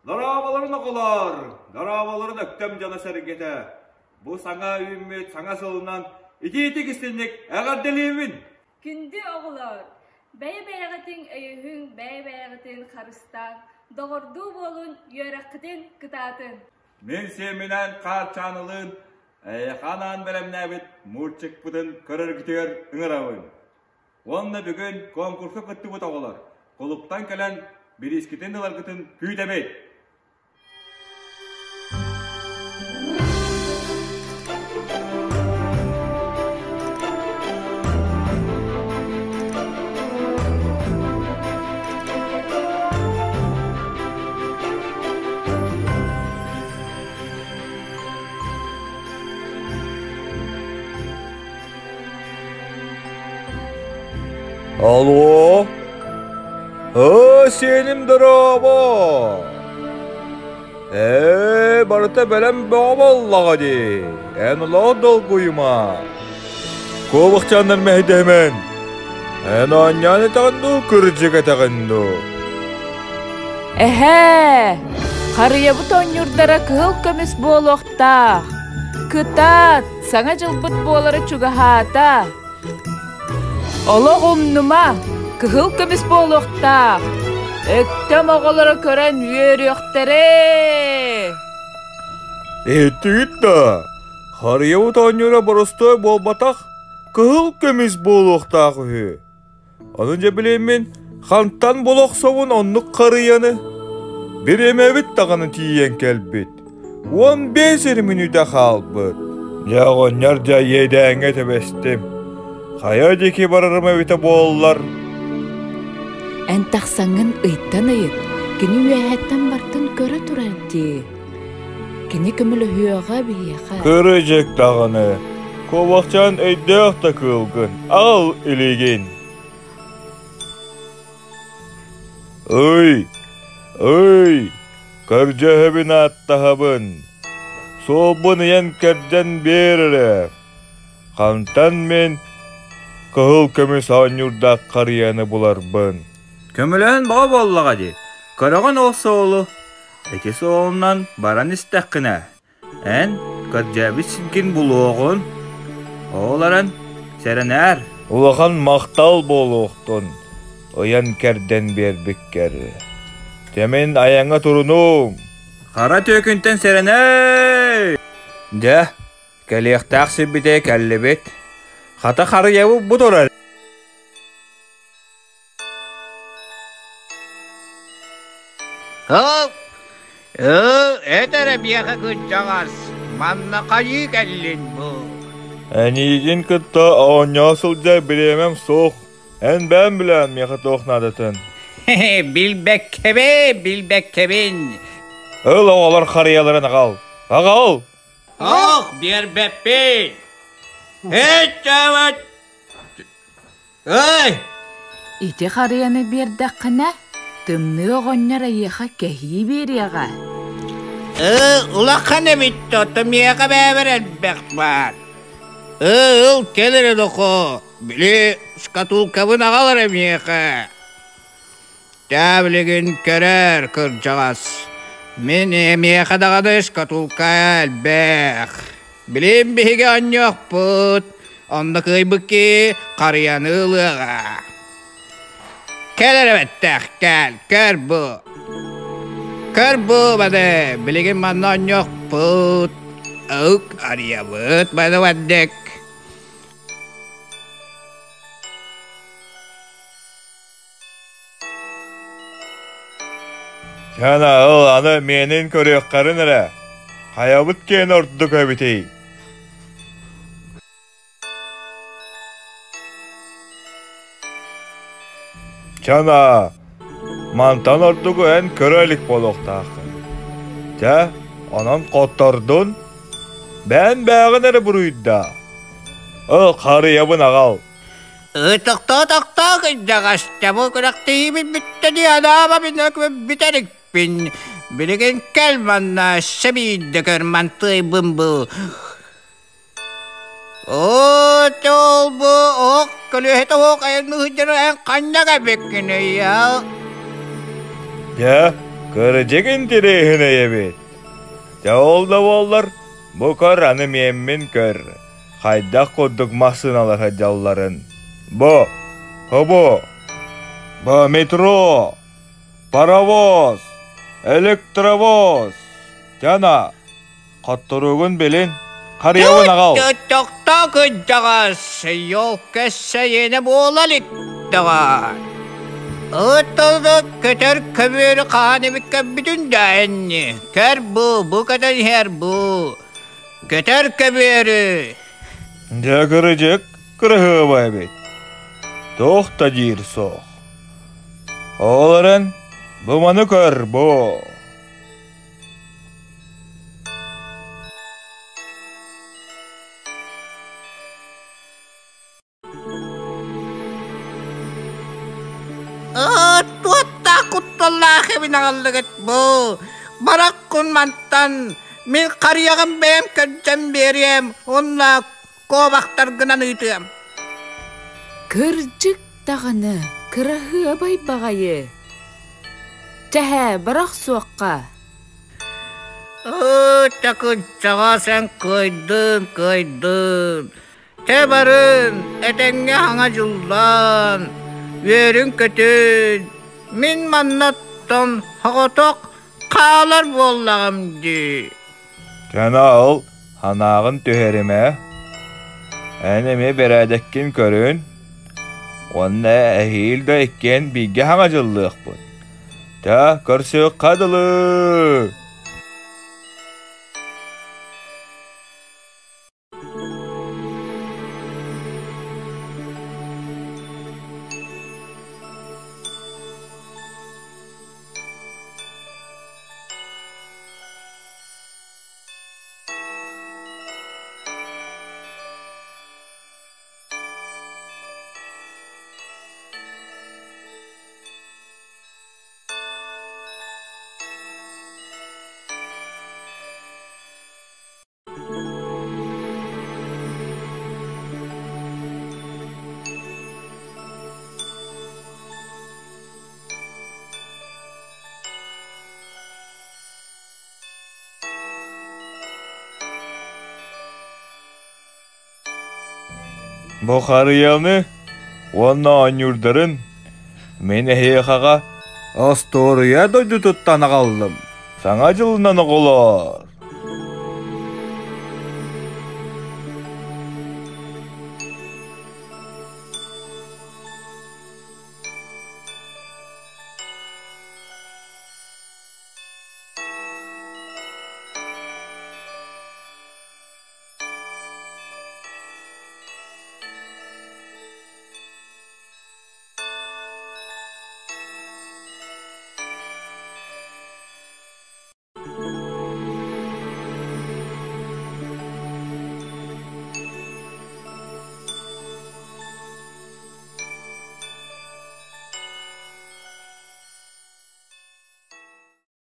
Дорооболорун оҕолор! Дорооболорун Өктөм дьоно-сэргэтэ! Бу саҥа үүммүт саҥа сылынан итиитик истинник эҕэрдэлиибин! Күндү оҕолор! Бэйэ-бэйэҕитин өйөһүҥ, бэйэ-бэйэҕитин харыстааҥ, доҕордуу буолун, үөрэххитин кытаатын! Мин сиэмминэн Хаарчаанылыын эйиэхэ анаан бэлэмнээбит мультикпытын көрөргүтүгэр ыҥырабын. Уонна бүгүн конкурска кыттыбыт оҕолор кулуптан кэлэн бириискитин ыларгытын күүтэбит! Алло? Оо, сиэним дорообо! Ээ, барыта бэлэм бөҕө буоллаҕа дии. Эн олох долгуйума. Куобахчааннар мэһэйдэһимэн. Эн оонньоон этэҕин дуу, кырдьык этэҕин дуу? Эһээ, харыйабыт оонньуурдара кыһыл көмүс буолуохтаах. Кытаат, Саҥа дьылбыт буолара чугаһаата. Олох умнума, кыһыл көмүс буолуохтаах. Өктөм оҕолоро көрөн үөрүөхтэрэ. Иһиттигит да, харыйабыт оонньуура боростуой буолбатах, кыһыл көмүс буолуохтаах үһү. Ону дьэ билиммин, хантан була охсобун оннук харыйаны? Бириэмэбит даҕаны тиийэн кэлбит. 15 эрэ мүнүүтэ хаалбыт. Дьэ оҕонньор дьэ иэдээҥҥэ түбэстим. Хайа диэки барарым эбитэ буоллар. Эн тахсаҥҥын ыйтан ыйыт, кини үөһэттэн бартын көрө турар дии. Кини көмөлөһүөҕэ биһиэхэ. Кырдьык даҕаны, куобахчаан өйдөөх да кыылгын, аҕал илиигин. Ый, ый, көрдьөһөбүн ааттаһабын, суолбун ыйан-кэрдэн биэр эрэ. Хантан мин кыһыл көмүс оонньуурдаах харыйаны буларбын? Көмөлөһөн бөҕө буоллаҕа дии, көрөҕүн ол суолу Ити суолунан баран истэххинэ, эн көрдөөбүт сиргин булуоҕун. Ол эрэн сэрэнээр. Улахан махтал буолуохтун, ыйан-кэрдэн биэрбиккэр. Дьэ мин айаҥҥа турунуум. Хара түөкүнтэн сэрэнэй! Дьэ, кэлиэхтээх сирбитигэр кэллибит. Хата харыйабыт бу турар. Ыл, ыл, эт эрэ миэхэ кырдьаҕас, манна хайыы кэллин бу? Эйигин кытта оонньоо сылдьар бириэмэм суох. Эн бэйэм билэҕин миэхэ туох наадатын. Билбэккэбин, билбэккэбин. Ыл оҕолор харыйаларын аҕал. Аҕал! Ох, биэрбэппин. Эт, Эй! Ити харыйаны биэрдэххинэ, Тымныы оҕонньор эйиэхэ кэһии биэриэҕэ. Ыы, улахан эбит то миэхэ бэйэбэр элбэх баар. Ыы, ыл кэл эрэ дохоо, били шкатулкабын аҕал эрэ миэхэ. Дьэ билигин көрөр кырдьаҕас, мин миэхэ даҕаны шкатулка элбэх. Билим биһиги оонньуохпут, онно кыайбыт киһи харыйаны ылыаҕа. Кэл эрэ бэттэх, кэл, көр бу. Көр бу, бады, билигин манна оонньуохпут. Ык арыйабыт, бады баддык. Чана ыл аны миэнин көрүөххэрин эрэ, хайабыт киэнэ ордук эбитий? Чана, мантан ордугу эн көрө илик буолуохтааххын. Чэ, онон хоттордун, бэйэн бэйэҕин эрэ буруйдаа. Ыл харыйабын аҕал. Тохтоо, тохтоо, кырдьаҕас, бу күрэхтэһиибит бүттэ дии, анаама бүтэрикпин. Билигин кэл манна, өссө биирдэ көр мантыайбын бу. Оо, ол бу ох, көлүөһэтэ оһох айанныы сылдьар эн ханна кэлбиккиний, Дьэ, Кырдьык интэриэһинэй эбит. Дьэ ол да буоллар, бу көр аны миэммин көр, хайдах курдук массыыналар сылдьалларын. Бу, бу, бу метро, паровоз, электровоз, тяна, Хотторуугун билин, харыйабын аҕал. Тохтоо кырдьаҕас, елка сэйиэнэ буола иликтэҕэ. Ыт көтөр көбүөрү хаһан эбит көрбүтүн да энни. Көр бу, бу көтөн иһэр бу. Көтөр көбүөрү. Дьэ кырдьык, кырыһыаба эбит. Туох да диир суох. Ол эрэн, бу маны көр, бу. Туоттаах кутталлаах эбин аҕаллыгыт бу. Бараккун мантан мин харыйаҕым бэйэм көрдөн биэриэм уонна куобахтаргынан ыытыам. Кырдьык даҕаны, кыраһыабай баҕайы. Чэһээ, бырах суохха. Такыччаҕа сен кыайдын, кыайдын. Тэ барын, этэҥҥэ хаҥа дьуллаан, үөрүн-көтүн. Мин маннаттан соҕотох хаалар буоллаҕым дии. Кэнэ ол санааҕын түһэримэ. Эн эмиэ бэрээдэккин көрүн. Уонна эһиил да иккиэн бииргэ хаҥа дьыллыахпыт. Чэ, көрсүөххэ дылы! Бу харыйаны уонна оонньуурдарын мин эһиэхэҕэ остуоруйа дойдутуттан аҕаллым. Саҥа дьылынан оҕолоор!